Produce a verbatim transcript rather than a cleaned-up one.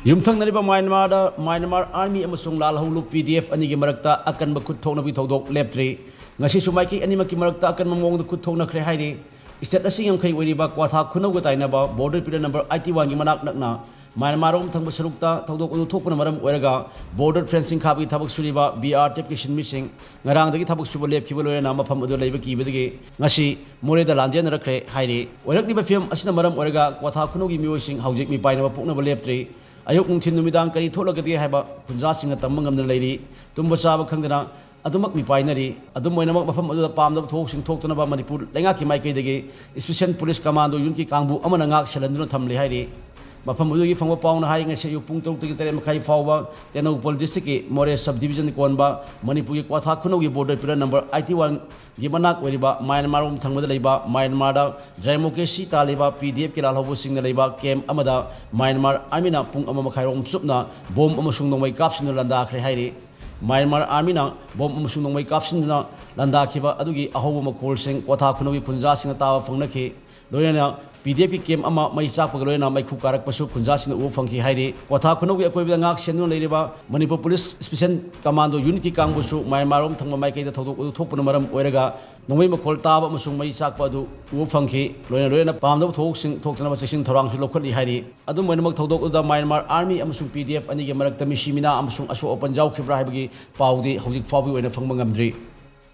ꯌꯨꯝꯊꯪꯅꯔꯤꯕ ꯃ꯭ꯌꯥꯟꯃꯥꯔꯗ Myanmar army ꯑꯃꯁꯨꯡ ꯂꯥꯜꯍꯧꯂꯨꯞ ꯄꯤ D F ꯑꯅꯤꯒꯤ ꯃꯔꯛꯇ ꯑꯀꯟꯕ ꯈꯨꯠ ꯊꯣꯛꯅꯕꯒꯤ ꯊꯧꯗꯣꯛ ꯂꯦꯞꯇ꯭ꯔꯤ꯫ ꯉꯁꯤꯁꯨ ꯃꯥꯏꯀꯩ ꯑꯅꯤꯃꯛꯀꯤ ꯃꯔꯛꯇ ꯑꯀꯟꯕ ꯃꯑꯣꯡꯗ ꯈꯨꯠ ꯊꯣꯛꯅꯈ꯭ꯔꯦ ꯍꯥꯏꯔꯤ꯫ ꯏꯁꯇꯦꯠ ꯑꯁꯤ ꯌꯥꯡꯈꯩ ꯑꯣꯏꯔꯤꯕ ꯀ꯭ꯋꯥꯊꯥ ꯈꯨꯅꯧꯒ ꯇꯥꯏꯅꯕ ꯕꯣꯔꯗꯔ ꯄꯤꯂꯔ ꯅꯝꯕꯔ ꯑꯥꯏꯇꯤ ꯋꯥꯟꯒꯤ ꯃꯅꯥꯛ ꯅꯛꯅ ꯃ꯭ꯌꯥꯟꯃꯥꯔꯔꯣꯝ ꯊꯪꯕ ꯁꯔꯨꯛꯇ ꯊꯧꯗꯣꯛ ꯑꯗꯨ ꯊꯣꯛꯄꯅ ꯃꯔꯝ ꯑꯣꯏꯔꯒ ꯕꯣꯔꯗꯔ ꯐꯦꯟꯁꯤꯡ ꯈꯥꯕꯒꯤ ꯊꯕꯛ ꯁꯨꯔꯤꯕ ꯕꯤ ꯑꯥꯔ ꯇꯤ ꯑꯦꯐꯀꯤ ꯁꯤꯟꯃꯤꯁꯤꯡ ꯉꯔꯥꯡꯗꯒꯤ ꯊꯕꯛ ꯁꯨꯕ ꯂꯦꯞꯈꯤꯕ ꯂꯣꯏꯅꯅ ꯃꯐꯝ ꯑꯗꯨ ꯂꯩꯕ ꯀꯤꯕꯗꯒꯤ ꯉꯁꯤ ꯃꯣꯔꯦꯗ ꯂꯥꯟꯖꯦꯟꯅꯔꯛꯈ꯭ꯔꯦ ꯍꯥꯏꯔꯤ꯫ ꯑꯣꯏꯔꯛꯂꯤꯕ ꯐꯤꯕꯝ ꯑꯁꯤꯅ ꯃꯔꯝ ꯑꯣꯏꯔꯒ ꯀ꯭ꯋꯥꯊꯥ ꯈꯨꯅꯧꯒꯤ ꯃꯤꯑꯣꯏꯁꯤꯡ ꯍꯧꯖꯤꯛ ꯃꯤꯄꯥꯏꯅꯕ ꯄꯣꯛꯅꯕ ꯂꯦꯞꯇ꯭ꯔꯤ꯫ ꯑꯌꯨꯛ ꯅꯨꯡꯊꯤꯜ ꯅꯨꯃꯤꯗꯥꯡ ꯀꯔꯤ ꯊꯣꯛꯂꯒꯗꯒꯦ ꯍꯥꯏꯕ ꯈꯨꯟꯖꯥꯁꯤꯡꯅ ꯇꯝꯕ ꯉꯝꯗꯅ ꯂꯩꯔꯤ꯫ ꯇꯨꯝꯕ ꯆꯥꯕ ꯈꯪꯗꯅ ꯑꯗꯨꯃꯛ ꯃꯤꯄꯥꯏꯅꯔꯤ꯫ ꯑꯗꯨꯝ ꯑꯣꯏꯅꯃꯛ, ꯃꯐꯝ ꯑꯗꯨꯗ ꯄꯥꯝꯗꯕ ꯊꯧꯑꯣꯡꯁꯤꯡ ꯊꯣꯛꯇꯅꯕ ꯃꯅꯤꯄꯨꯔ ꯂꯩꯉꯥꯛꯀꯤ ꯃꯥꯏꯀꯩꯗꯒꯤ ꯏꯁꯄꯤꯁꯦꯜ ꯄꯨꯂꯤꯁ ꯀꯃꯥꯟꯗꯣ ꯌꯨꯅꯤꯠꯀꯤ ꯀꯥꯡꯕꯨ ꯑꯃꯅ ꯉꯥꯛ ꯁꯦꯜꯍꯟꯗꯨꯅ ꯊꯝꯂꯤ ꯍꯥꯏꯔꯤ꯫ ꯃꯐꯝ ꯑꯗꯨꯗꯒꯤ ꯐꯪꯕ ꯄꯥꯎꯅ ꯍꯥꯏ, ꯉꯁꯤ ꯑꯌꯨꯛ ꯄꯨꯡ ꯇꯔꯨꯛꯇꯒꯤ ꯇꯔꯦꯠ ꯃꯈꯥꯏ ꯐꯥꯎꯕ ꯇꯦꯡꯅꯧꯄꯜ ꯗꯤꯁꯇ꯭ꯔꯤꯛꯀꯤ ꯃꯣꯔꯦ ꯁꯕ ꯗꯤꯕꯤꯖꯟ ꯀꯣꯟꯕ ꯃꯅꯤꯄꯨꯔꯒꯤ ꯀ꯭ꯋꯥꯊꯥ ꯈꯨꯅꯧꯒꯤ ꯕꯣꯔꯗꯔ ꯄꯤꯂꯔ ꯅꯝꯕꯔ ꯑꯥꯏꯇꯤ ꯋꯥꯟꯒꯤ ꯃꯅꯥꯛ ꯑꯣꯏꯔꯤꯕ ꯃ꯭ꯌꯥꯟꯃꯥꯔꯔꯣꯝ ꯊꯪꯕꯗ ꯂꯩꯕ ꯃ꯭ꯌꯥꯟꯃꯥꯔꯗ ꯗꯦꯃꯣꯀ꯭ꯔꯦꯁꯤ ꯇꯥꯜꯂꯤꯕ ꯄꯤ ꯗꯤ ꯑꯦꯐꯀꯤ ꯂꯥꯜꯍꯧꯕꯁꯤꯡꯅ ꯂꯩꯕ ꯀꯦꯝꯞ ꯑꯃꯗ ꯃ꯭ꯌꯥꯟꯃꯥꯔ ꯑꯥꯔꯃꯤꯅ ꯄꯨꯡ ꯑꯃ ꯃꯈꯥꯏꯔꯣꯝ ꯆꯨꯞꯅ ꯕꯣꯝ ꯑꯃꯁꯨꯡ ꯅꯣꯡꯃꯩ ꯀꯥꯞꯁꯤꯟꯗꯨꯅ ꯂꯥꯟꯗꯥꯈ꯭ꯔꯦ ꯍꯥꯏꯔꯤ꯫ ꯃ꯭ꯌꯥꯟꯃꯥꯔ ꯑꯥꯔꯃꯤꯅ ꯕꯣꯝ ꯑꯃꯁꯨꯡ ꯅꯣꯡꯃꯩ ꯀꯥꯞꯁꯤꯟꯗꯨꯅ ꯂꯥꯟꯗꯥꯈꯤꯕ ꯑꯗꯨꯒꯤ ꯑꯍꯧꯕ ꯃꯈꯣꯜꯁꯤꯡ ꯀ꯭ꯋꯥꯊꯥ ꯈꯨꯅꯧꯒꯤ ꯈꯨꯟꯖꯥꯁꯤꯡꯅ ꯇꯥꯕ ꯐꯪꯅꯈꯤ꯫ ꯂꯣꯏꯅꯅ ꯄꯤ ꯗꯤ ꯑꯦꯐꯀꯤ ꯀꯦꯝꯞ ꯑꯃ ꯃꯩ ꯆꯥꯛꯄꯒ ꯂꯣꯏꯅꯅ ꯃꯩꯈꯨ ꯀꯥꯔꯛꯄꯁꯨ ꯈꯨꯟꯖꯥꯁꯤꯡꯅ ꯎꯕ ꯐꯪꯈꯤ ꯍꯥꯏꯔꯤ꯫ ꯀ꯭ꯋꯥꯊꯥ ꯈꯨꯅꯧꯒꯤ ꯑꯀꯣꯏꯕꯗ ꯉꯥꯛ ꯁꯦꯟꯗꯨꯅ ꯂꯩꯔꯤꯕ ꯃꯅꯤꯄꯨꯔ ꯄꯨꯂꯤꯁ ꯏꯁꯄꯤꯁꯦꯜ ꯀꯃꯥꯟꯗꯣ ꯌꯨꯅꯤꯠꯀꯤ ꯀꯥꯡꯕꯨꯁꯨ ꯃ꯭ꯌꯥꯟꯃꯥꯔꯔꯣꯝ ꯊꯪꯕ ꯃꯥꯏꯀꯩꯗ ꯊꯧꯗꯣꯛ ꯑꯗꯨ ꯊꯣꯛꯄꯅ ꯃꯔꯝ ꯑꯣꯏꯔꯒ ꯅꯣꯡꯃꯩ ꯃꯈꯣꯜ ꯇꯥꯕ ꯑꯃꯁꯨꯡ ꯃꯩ ꯆꯥꯛꯄ ꯑꯗꯨ ꯎꯕ ꯐꯪꯈꯤ꯫ ꯂꯣꯏꯅ ꯂꯣꯏꯅꯅ ꯄꯥꯝꯗꯕ ꯊꯧꯑꯣꯡꯁꯤꯡ ꯊꯣꯛꯇꯅꯕ ꯆꯦꯛꯁꯤꯟ ꯊꯧꯔꯥꯡꯁꯨ ꯂꯧꯈꯠꯂꯤ ꯍꯥꯏꯔꯤ꯫ ꯑꯗꯨꯝ ꯑꯣꯏꯅꯃꯛ, ꯊꯧꯗꯣꯛ ꯑꯗꯨꯗ ꯃ꯭ꯌꯥꯟꯃꯥꯔ ꯑꯥꯔꯃꯤ ꯑꯃꯁꯨꯡ ꯄꯤ ꯗꯤ ꯑꯦꯐ ꯑꯅꯤꯒꯤ ꯃꯔꯛꯇ ꯃꯤꯁꯤ ꯃꯤꯅꯥ ꯑꯃꯁꯨꯡ ꯑꯁꯣꯛ ꯑꯄꯟ ꯌꯥꯎꯈꯤꯕ꯭ꯔꯥ ꯍꯥꯏꯕꯒꯤ ꯄꯥꯎꯗꯤ ꯍꯧꯖꯤꯛ ꯐꯥꯎꯕꯒꯤ ꯑꯣꯏꯅ ꯐꯪꯕ ꯉꯝꯗ꯭ꯔꯤ꯫